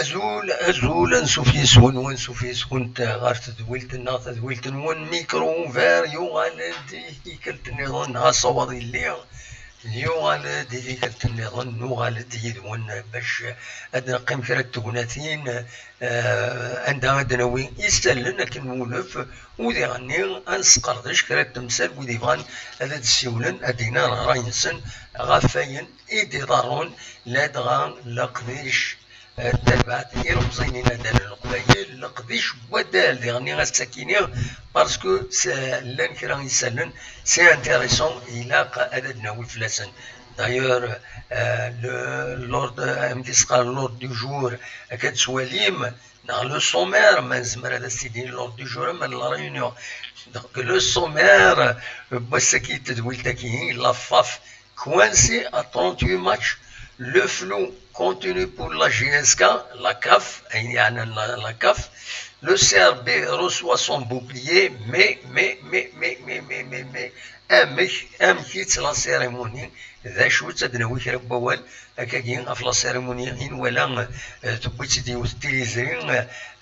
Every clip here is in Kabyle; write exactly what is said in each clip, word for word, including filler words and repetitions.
Azul, azul, ansuf yes-wen, wansuf yes-went ɣer tedwilt-nneɣ, tadwilt-nwen Micro Ouvert, yuɣal-d i tikkelt nniḍen, asawaḍ yelli, yuɣal-d i tikkelt nniḍen, nuɣal-d yid-wen bac ad neqqim kra n tegnatin, eh, anda ad d-nawi isallen akken nwulef, u diɣenni ad nesqerdec kra n temsal wid yebɣan ad d-ssiwlen, ad d-inin ṛṛay-nsen ɣef wayen i d-iḍerrun, ladɣa leqdic, eh, d tarbaɛt ilemẓiyen n yinaddalen n Leqbayel, leqdic n waddal, diɣenni ass-akini, parce que s-, llan kra n yisallen, c'est intéressant, ilaq ad d-nawi fell-asen. D'ailleurs, euh, le, l'ordre, amek i s-qqaren, l'ordre du jour, akka d-tettwalim, neɣ le sommaire, ma nezmer ad as-t-id-nini l'ordre du jour, ama la réunion. Donc, le sommaire, euh, n wass-agi n tedwilt-agi, la FAF coincée à trente-huit matchs, le flou continue pour la J S K, la CAF, ayen yeɛnan la, la CAF, le C R B reçoit son bouclier, mais, mais, mais, mais, mais, mais, mais, mais, amek, amek-itt la cérémonie, d acu-tt, ad d-nawi kra n wawal, akkagi ɣef la cérémonie i nwala, eh, tewwi-tt-id yiwet n tiliẓri,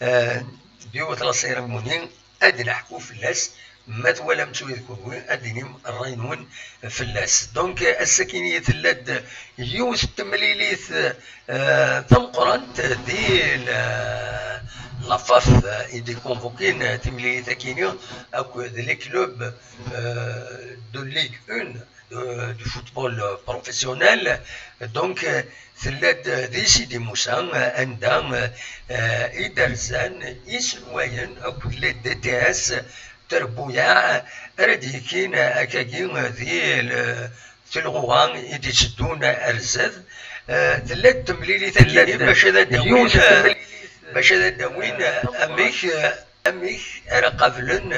eh, d yiwet la cérémonie, ad d-neḥku fell-as, ma twalam-tt ula d kunwi, ad d-tinim ṛṛay-nwen fell-as. Donc, eh, ass-akini tella-d yiwet n temlilit, eh, tameqqrant di la, la FAF, eh, i d-ikonvokin, eh, timlilit-akini akked les clubs, eh, de Ligue un de, du football, euh, professionnel. Donc, euh, tella-d di Sidi Musa, euh, anda, euh, euh, i d-rzan iselwayen akked les D T S, terbuyaɛ ara d-yekkin, euh, akkagi, euh, di le, tilɣuɣa i d-itteddun ar zdat. Euh, tella-d temlilit akkini bac ad d-awin, euh, bac ad d-awin, euh, amek, euh, amek ara qablen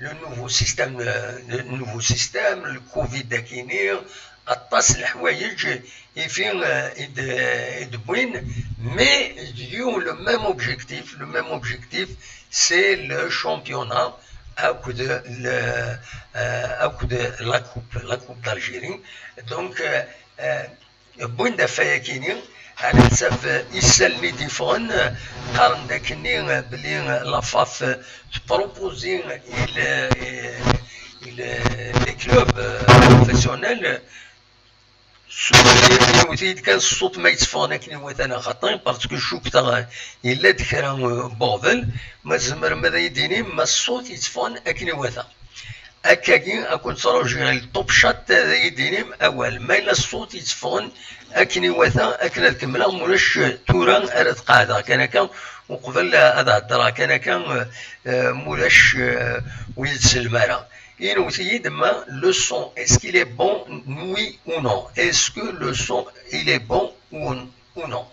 le nouveau système, le nouveau système, le covid akini, aṭas n leḥwayeǧ i fi, euh, i d-, i d-wwin, mais d-, le même objectif, le même objectif, c'est le championnat akked le, euh, akked la coupe, la coupe d'Algérie. Donc, euh, euh, Wwin-d ɣef wayakini, ɛla ḥsab isallen i d-yeffɣen, qqaren-d akkenni belli la FAF tpropose i le, i le, les clubs, euh, professionnels, s-, iwet-iyi-d kan ṣṣut ma yetteffɣen akken iwata neɣ xaṭi, parce que cukkeɣ yella-d kra, euh, n uɣbel, ma tzemrem ad iyi-d-tinim ma ṣṣut yetteffɣen akken iwata. Akkagi, ad ken-ttṛaǧuɣ i le top chat ad iyi-d-tinim awal. Ma yella ṣṣut yetteffɣen akken iwata, akken ad kemmleɣ, mulac tura ara d-qeɛdeɣ kan akka, uqbel ad heddreɣ kan akka, eh, mulac, eh, ur yi-d-sellem ara. Inwet-iyi-d ma le son, est-ce qu'il est bon, oui ou non? Est-ce que le son, il est bon ou, ou non?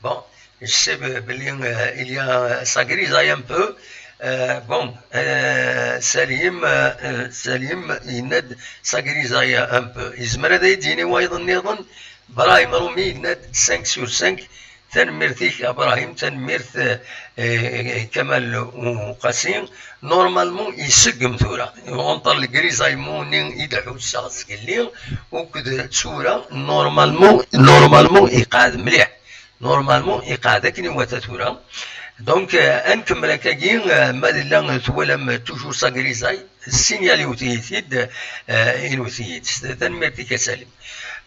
Bon, je sais be-, belli, euh, il y a, ça grisaille un peu. Euh, bon, euh, Salim, euh, euh, Salim yenna-d ça grisaille un peu. Yezmer ad yi-d-yini wayeḍ nniḍen? Brahim Rumi yenna-d cinq sur cinq. Tanemmirt-ik a Brahim, tanemmirt, euh, euh, Kamal Uqasi. Normalement, iseggem tura. Entre le grisaillement-nni i d-ḥusseɣ zgelli, akked tura, normalement, normalement, iqeɛɛed mliḥ. Normalement, iqeɛɛed akken iwata tura. Donc, euh, ad nkemmel akkagi, euh, ma yella twalam toujours ça grisaille, signaliwet-iyi-t-id, euh, inwet-iyi-d. Tanemmirt-ik a Salim.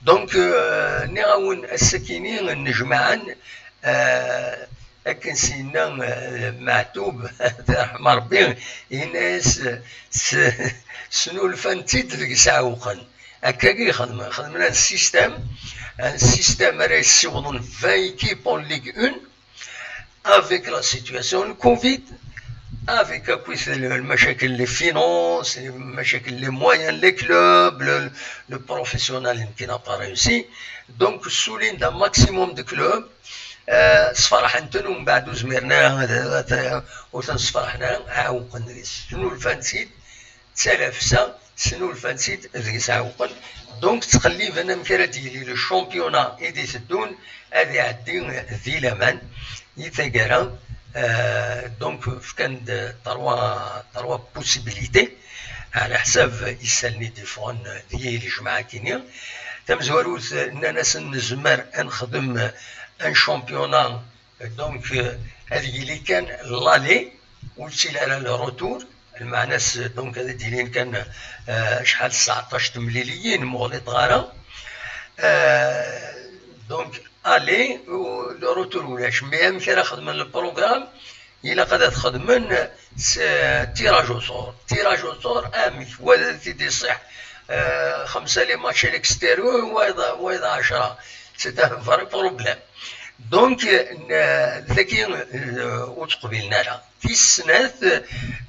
Donc, euh, nniɣ-awen ass-akini nnejmaɛen, euh, akken s-yenna, euh, Meɛtub, ad t-yerḥem Rebbi, yenna-yas, s-, snulfan-tt-id deg-s ɛewqen. Akkagi i xedmen, xedmen un système, un système ara yessiwḍen vingt équipes en Ligue un, avec la situation de covid, avec akkit le, le macakel, les finances, le macakel, les moyens, les clubs, le, le professionnel qui n'a pas réussi. Donc, ssulin-d un maximum de clubs, euh, sferḥen-ten, umbeɛd ur zmiren ara ad, ad, ur ten-sferḥen ara, ɛewqen deg-s. Snulfan-tt-id, d talafsa, snulfan-tt-id deg-s ɛewqen. Donc, ttqelliben amek ara d-yili le championnat i d-iteddun, ad iɛeddi di laman, i taggara, euh, donc, fkan-d trois, trois possibilités, ɛla ḥsab isallen i d-iffɣen di lejmaɛa-kini. Tamezwarut, nnan-asen nezmer ad nexdem un championnat Donc, euh, ad yili kan l'aller, ur yettili ara le retour. Lmeɛna-s, donc, ad d-ilin kan, euh, acḥal, tseɛṭac temliliyin, ma ur ɣliṭeɣ ara. Euh, donc, aller, le retour ulac. Mais amek ara xedmen le programme? Ilaq ad t-xedmen s tirage au sort. Tirage au sort, amek? Wa ad t-id-iṣiḥ, euh, xemsa les matchs à l'extérieur, wayeḍ, wayeḍ ɛecra. C'est un vrai problème. Donc, n-, dagi, euh, ur tt-qbilen ara. Tis snat, euh,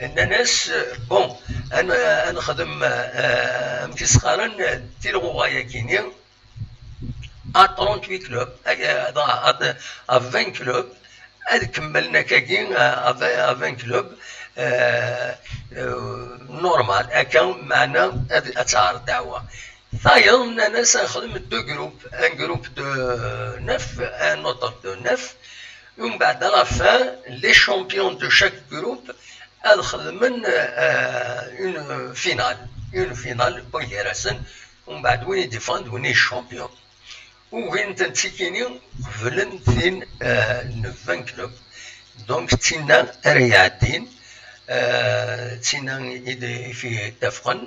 nnan-as, euh, bon, ad n-, ad nexdem, euh, amek i s-qqaren, euh, tilɣuɣa-yagi-nni, à trente-huit clubs, à, à, à vingt clubs, ad kemmlen akkagi, euh, à vingt, à vingt clubs, euh, euh, normal, akka, meɛna ad, ad teɛreḍ ddeɛwa. Tayeḍ, nnan-as ad nexdem deux groupes, un groupe de neuf, un autre de neuf, umbeɛd, à la fin, les champions de chaque groupe ad xedmen, euh, une finale, une finale, win gar-asen, umbeɛd win i d-iffɣen d win i champion. Ugin-tent tikini, qeblen tin, euh, n vingt clubs. Donc, d tinna ara iɛeddin, euh, d tinna i d-, i fi ttafqen,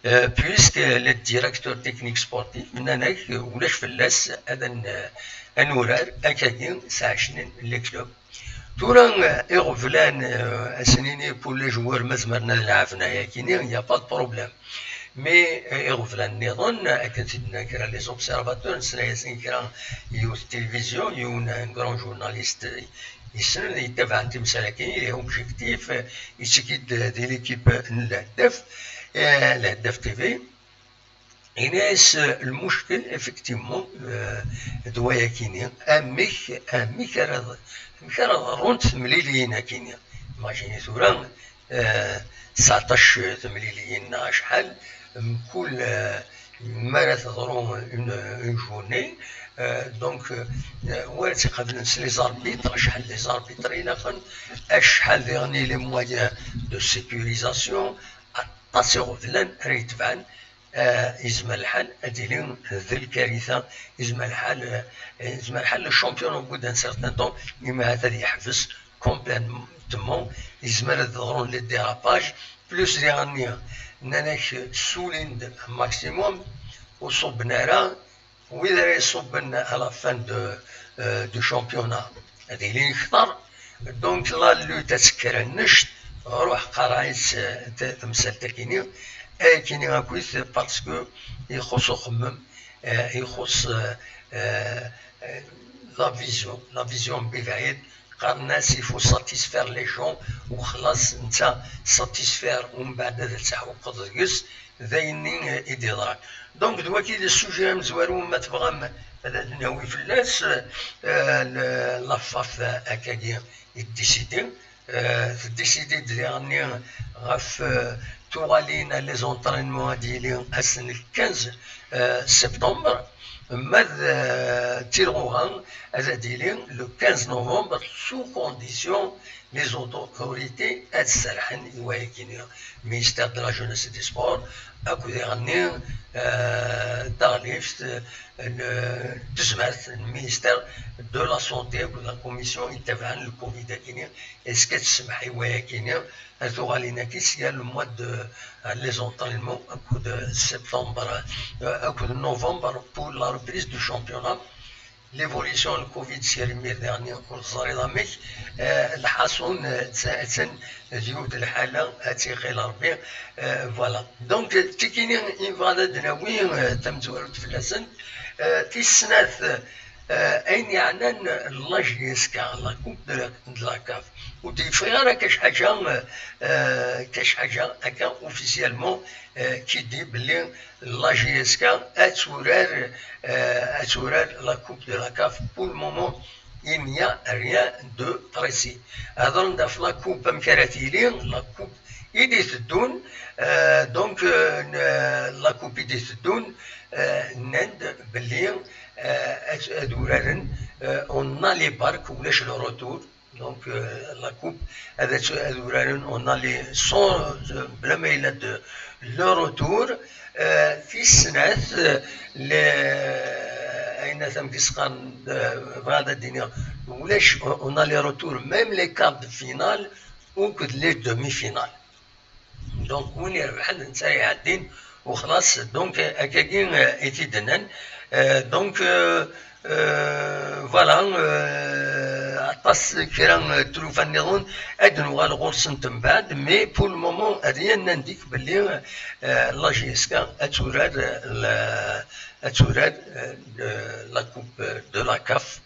euh, puisque le directeur technique sportif, nnan-ak, ulac fell-as, ad n-, ad nurar akkagi s ɛecrin n les clubs. Tura, euh, iɣeblan, euh, ad sen-nini pour les joueurs ma zemren ad lɛeben ayakini, il n'y a pas de problème. Mais, euh, iɣeblan nniḍen, akken t-id-nnan kra les observateurs, nesla-yasen kra yiwet tilivizyu, yiwen un grand journaliste, euh, yessnen, yettabaɛen timsal-agi, il est objectif, euh, yetteg-d di l'équipe n Lheddaf, euh, Lheddaf T V. Yenna-yas, euh, lmuckel, effectivement, euh, d wayakini. Amek, amek ara, amek ara ḍerrunt temliliyin-akini? Imagine tura, euh, tseɛṭac temliliyin neɣ acḥal, mkul, euh, mi ara teḍru une, une journée, euh, donc, euh, wa ara tt-iqablen s les arbitres, acḥal les arbitres ilaqen, acḥal diɣen les moyens de sécurisation, aṭas iɣeblan ara yetebɛen, euh, yezmer lḥal ad d-tili d lkarita, yezmer lḥal, euh, yezmer lḥal le champion au bout d'un certain temps, imi ahat ad yeḥbes complètement, yezmer ad ḍrun les dérapages, plus diɣenni, nnan-ak, ssulin-d maximum, ur ṣubben ara, wid ara iṣubben à la fin de, euh, du championnat, ad ilin kter. Donc, la lutte ad tekker annect, ruḥ qqar-itt, euh, t-, temsalt-akini, ayakini akkit, parce que ixuṣ uxemmem, euh, ixuṣ, euh, euh, euh, la vision, la vision mebɛid, qqaren-as, il faut satisfaire les gens, u xlaṣ, netta satisfaire, umbeɛd ad teḥwiqeḍ deg-s, d ayenni, euh, i d-yeḍran. Donc, d waki le sujet amezwaru, ma tebɣam ad d-nawi fell-as, euh, le, la FAF, euh, akkagi i d-décidé. Euh, teddisidi-d diɣenni ɣef, euh, tuɣalin à les entraînements ad d-yili ass n quinze, euh, septembre, ma d, euh, tilɣuɣa ad d-yili le quinze novembre, sous condition les autorités ad serḥen i wayakini, ministère de la jeunesse et des sports, akked diɣenni, euh, taɣlift, euh, n, euh, tezmert, n ministère de la santé, akked la commission yettabaɛen le covid akini, est-ce que ad tsemmeḥ i wayakini, ad tuɣalin-agi sya le mois de, euh, les entraînements, akked septembre, euh, akked novembre pour la reprise du championnat. L'évolution n covid si ar imir diɣenni ur teẓriḍ amek, euh, lḥaṣun, euh, attan, attan d yiwet lḥala ad tt-iɣil Rebbi, euh, voilà. Donc, tikini i nebɣa ad d-nawi, euh, tamezwarut fell-asen, euh, tis snat, euh, ayen yeɛnan la J S K, la Coupe de la, de la CAF. Ur d-yeffiɣ ara kac ḥaǧa, euh, kac ḥaǧa akka officiellement, euh, qui dit belli la J S K ad turar, euh, ad turar la Coupe de la CAF. Pour le moment, il n'y a rien de précis. Hedren-d ɣef la Coupe, amek ara tili la Coupe i d-iteddun, euh, donc, euh, n-, la Coupe i d-iteddun, euh, nnan-d belli, euh, ad, ad uraren, euh, en aller-barque, ulac le retour. Donc, euh, la Coupe, ad, ad uraren en aller sans, euh, bla ma yella de le retour. Euh, tis snat, euh, le, Tamedyazt qqaren, eh, bɣiɣ ad d-iniɣ, ulac un aller-retour, même les quarts de finale akked les demi-finales. Donc win irebḥen netta iɛeddin u xlaṣ. Donc akkagi, eh, i t-id-nnan. Eh, donc, eh, eh, voilà, eh, aṭas kra, eh, tlufa nniḍen ad nuɣal ɣur-sent mbeɛd, mais pour le moment rien n'indique belli, eh, la J S K ad turar, eh, la, ad turar, eh, la coupe de la CAF.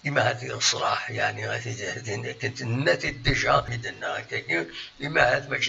Imi ahat d ṣṣlaḥ, yeɛni, tenna-t-id déjà mi d-tenna akkagi, imi ahat mačči